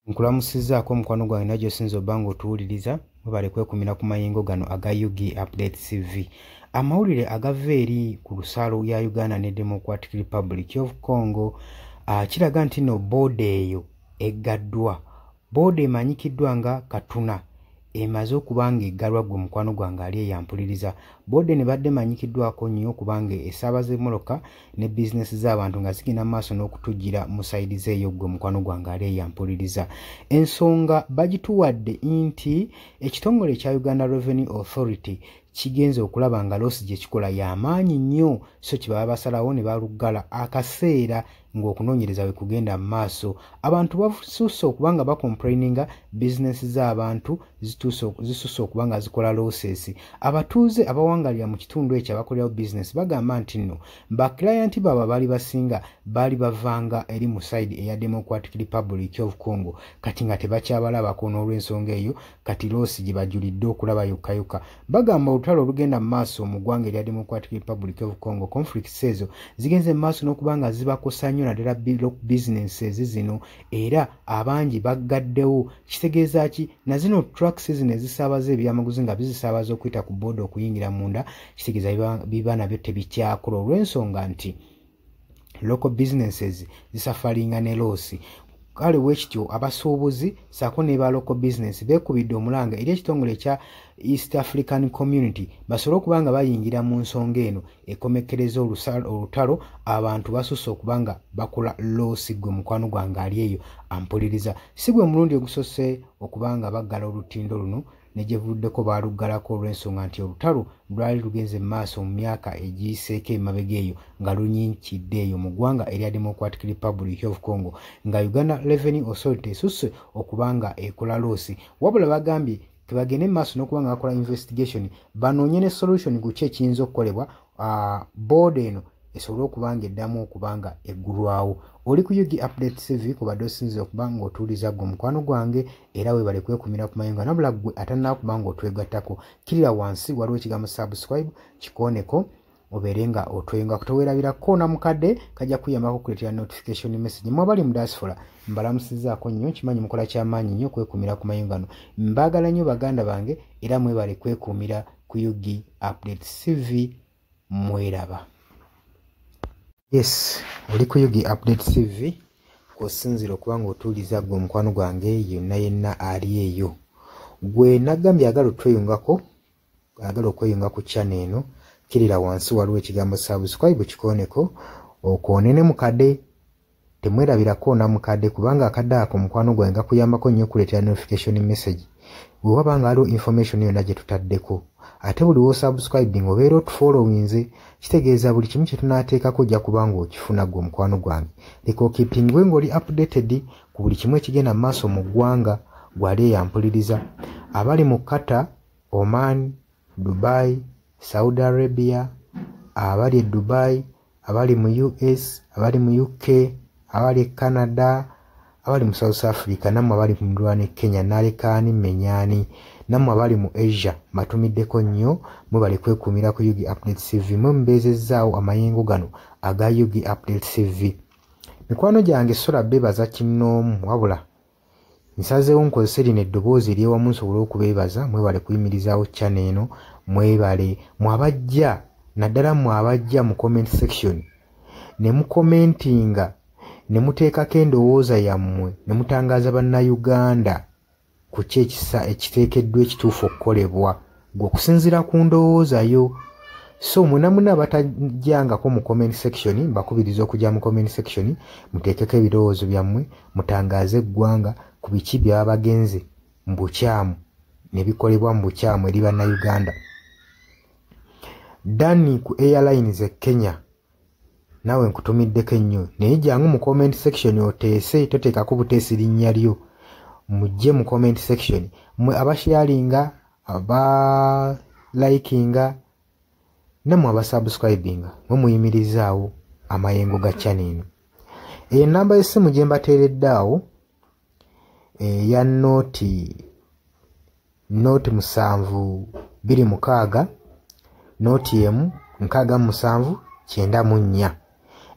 Nkulamusizzaako omukwano gwange najjo osinza obba ng'otuwuliriza, webale kwekumira ku mayengo gano aga UG Update TV. Amawulire agava eri ku lusalo ya Uganda ne Democratic Republic of Congo kiraga nti nno booda eyo eggaddwa. Booda emanyikiddwa nga Katuna emaze okuba nga eggalwa gwe mukwano gwange ali eyampuliriza. Booda eno ebadde emanyikiddwako nnyo okubanga esaabaza emmotoka ne bizinesi z'abantu nga zigenda mu maaso n'okutujjira mu sayidi zeeyo gwe mukwano gwange ali eyampuliriza. Ensonga bagituwadde nti ekitongole ekya Uganda Revenue Authority kigenze okulaba nga loss gye kikola y'amaanyi nnyo, so kye baba basalawo ne baluggala akaseera ng'okunoonyereza we kugenda mu maaso. Abantu basusse okuba nga bacomplaininga bizinesi z'abantu zisusse okuba nga zikola losses. Abatuuze abawangalira mu kitundu ekyo abakolerawo bizinesi bagamba nti nno bakirayanti baabwe abaali basinga baali bavanga eri mu sayidi eya Democratic Republic of Congo, kati nga tebakyabalabako n'olw'ensonga eyo kati loss gye bajulidde okulaba yokka yokka. Bagamba olutalo olugenda mu maaso mu ggwanga erya Democratic Republic of Congo, conflicts ezo zigenze mu maaso n'okuba nga zibakosa nnyo naddala businesses zino, era abangi baggaddewo. Kitegeeza ki? Na zino trucks zino ezisaabaza ebyamaguzi nga bizisaabaza okuyita ku booda okuyingira munda, kitegeeza biba nabyo tebikyakola olw'ensonga nti local businesses zisufferinga ne loss. Kale bwe kityo abasuubuzi ssaako ne ba local business beekubidde omulanga eri ekitongole ekya East African Community basobole okuba nga bayingira mu nsonga eno ekomekkereza olutalo. Abantu basusse okuba nga bakola loss. Gwe mukwano gwange ali eyo ampuliriza, si gwe mulundi ogusoose okuba nga baggala olutindo luno, ne gye buvuddeko baaluggalako olw'ensonga nti olutalo lwali lugenze mu maaso mu myaka egiyiseeko emabega eyo nga lunyinkidde eyo mu ggwanga erya Democratic Republic of Congo, nga Uganda Revenue Authority esusse okuba nga ekola loss. Wabula bagambye tebagende mu maaso n'okuba nga bakola investigation, banoonye ne solution ku ki ekiyinza okukolebwa booda eno esobole okuba nga eddamu okuba nga eggulwawo. Oli ku UG Update TV kubadde osinzira okuba ng'otuuliza gwe omukwano gwange, era weebale kwekumira ku mayengo. Nabula ggwe atannaba kuba ng'otwegattako, kkirira wansi waliwo ekigambo subscribe, kikooneko obeere nga otweyungako. Toweerabira koona mukadde kajja kuyambako okuleetera notification message. Mwe abali mu diaspora mbalamusizzaako nnyo, nkimanyi mukola kyamaanyi nnyo okwekuumira ku mayengo gano. Mbaagala nnyo baganda bange, era mwebale kwekuumira ku UG Update TV. Mweraba. Yes, oli ku UG Update TV kw'osinziira okuba ng'otuuliza gwe omukwano gwange yenna yenna ali eyo. Gwe nagambye agala otweyungako, agala okweyunga ku channel eno, kkirira wansi waliwo ekigambo subscribe, kikooneko okoone ne mukadde. Temwerabira koona mukadde, kubanga akadde ako mukwano gwange gakuyambako nnyo okuleetera notification message bwe waba nga waliwo information yonna gye tutaddeko. Ate buli w'osubscribing obeera otufollowinze, kitegeeza buli kimu kye tunaateekako ojja kuba ng'okifuna. Gwe omukwano gwange, leka okeepingwe ng'oli updated ku buli kimu ekigenda mu maaso mu ggwanga. Gwali eyampuliriza, abali mu Qatar, Oman, Dubai, Saudi Arabia, abali e Dubai, abali mu US, abali mu UK, abali e Canada, abali mu South Africa, nammwe abali ku muliraano e Kenya, nalekaani mmenyaani, nammwe abali mu Asia, mbatumiddeko nnyo. Mwebale kwekuumira ku UG Update TV, mwe mubeezezzaawo amayengo gano aga UG Update TV. Mikwano gyange, sola beebaza kinnoomu, wabula nsazeewo nkozese lino eddoboozi eryewamu nsobole okubeebaza. Mwebale kuyimirizaawo channel eno, mwebale mwe abajja, naddala mmwe abajja mu comment section ne mucommentinga ne muteekako endowooza yammwe ne mutangaaza Bannayuganda ku ki ekisa ekiteekeddwa ekituufu okukolebwa gwe okusinziira ku ndowooza yo. So mwena mwena abatajjangako mu comment section, mbakubiriza okujja mu comment section muteekeko ebirowoozo byammwe, mutangaaze eggwanga ku biki byaba bagenze mu bukyamu ne bikolebwa mu bukyamu eri Bannayuganda. Dani ku airlines e Kenya, naawe nkutumiddeko ennyo, naye jangu mu comment section oteese, toteekako buteesi linnya lyo. Mujje mu comment section mwe abasharinga, abalikinga, nammwe abasubscribinga, mwe muyimirizaawo amayengo ga channel eno. Eyo enamba y'essimu gye mbateeredde awo eya 0 0 7 2 6 0 1 67 94.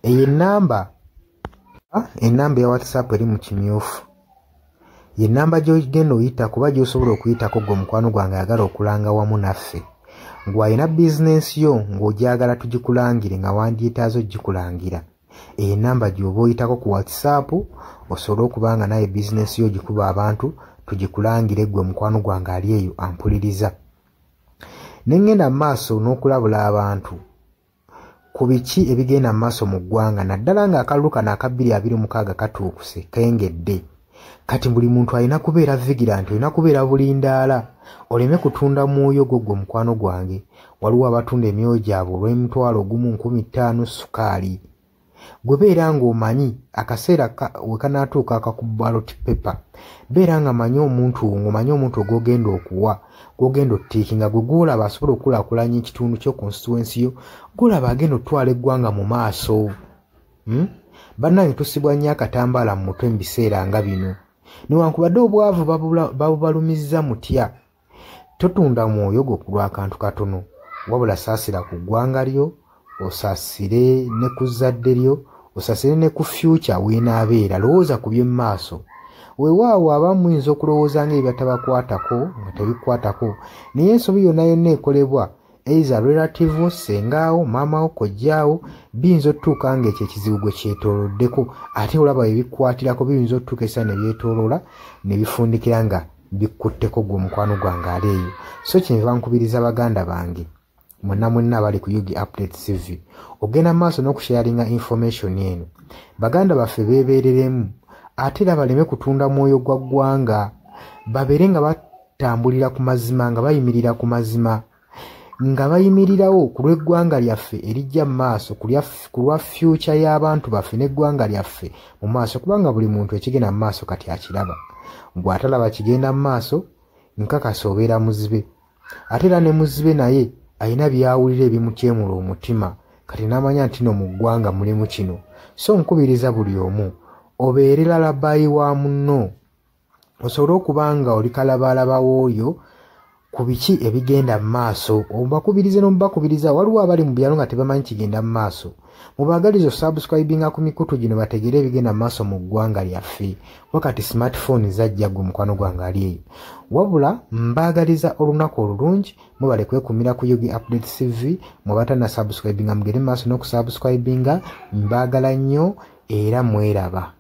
Eyo enamba ya WhatsApp eri mu kimyufu. Ye namba gy'ogenda oyita kuba gy'osobola okuyitako gwe mukwano gwange ayagala okulanga wamu naffe. Gw'alina bizinensi yo ng'ogyagala tugikulangire nga wandyetaaze ogikulangira. Eyo enamba gy'oba oyitako ku WhatsApp osobole okuba nga naye bizinensi yo ogikuba abantu tugikulangire gwe mukwano gwange ali eyo ampuliriza. Ne ŋŋenda mu maaso n'okulabula abantu ku biki ebigenda mu maaso mu ggwanga naddala ng'akalulu kano aka 2026 katuukuse kengedde. Kati buli muntu alina kubeera vigilant, olina kubeera bulindaala oleme kutunda mwoyo gwo gwe mukwano gwange. Waliwo abatunda emyoyo gyabwe olw'emitwalo 1 5,000 sukaali. Gwe beera ng'omanyi akaseera we kanaatuuka akaku ballot paper, beera nga manyi omuntu ng'omanyi omuntu gw'ogenda okuwa, gw'ogenda otiikinga, gwe gw'olaba asobola okukulaakulanya ekitundu kyo, constituency yo, gw'olaba agenda otwala eggwanga mu maaso. Bannange tusibwa nnyo akatambaala mu mutwe mu biseera nga bino. Newankubadde obwavu babubalumizza mutya, totunda mwoyo gwo ku lw'akantu katono, wabula saasira ku ggwanga lyo, osaasire ne ku zzadde lyo, osaasire ne ku future w'enaabeera. Lowooza ku by'omu maaso. Weewaawo abamu muyinza okulowooza ng'ebibatabakwatako nga tebikwatako, naye ensobi yonna yonna ekolebwa either relative wo, ssengaawo, maamawo, kojjaawo, biyinza otutuuka ng'ekyo ekizibu gwe kyetooloddeko, ate olaba ebikwatirako biyinza otutuuka essaawa ne byetooloola ne bifundikira nga bikutteko gwe mukwano gwange ali eyo. So kyenva nkubiriza baganda bange mwenna mwenna abali ku UG Update TV ogenda maaso n'okusharinga information eno. Baganda baffe beebeereremu ate era baleme kutunda mwoyo gwa ggwanga, babeere nga batambulira ku mazima, nga bayimirira ku mazima, nga bayimirirawo ku lw'eggwanga lyaffe erijja mu maaso, ku lwa future y'abantu baffe n'eggwanga lyaffe mu maaso, kubanga buli muntu ekigenda mu maaso kati akiraba. Gw'atalaba kigenda mu maaso nkakasa obeera muzibe, ate era ne muzibe naye alina by'awulira ebimutyemula omutima, kati n'amanya nti no mu ggwanga mulimu kino. So nkubiriza buli omu obeere lalabayi wa munno, osobole okuba nga oli kalabaalaba w'oyo ku biki ebigenda mu maaso. Obakubirize n'omubakubiriza. Waliwo abali mu byalo nga tebamanyi kigenda mu maaso, mubaagalize osubscribinga ku mikutu gino bategere ebigenda mu maaso mu ggwanga lyaffe. Wakati smartphone zajja gwe mukwano gwange ali eyo. Wabula mbaagaliza olunaku olulungi, mubale kwekumira ku UG Update TV. Mwe subscribinga mugende mu maaso n'okusubscribinga. Mbaagala nnyo era mweraba.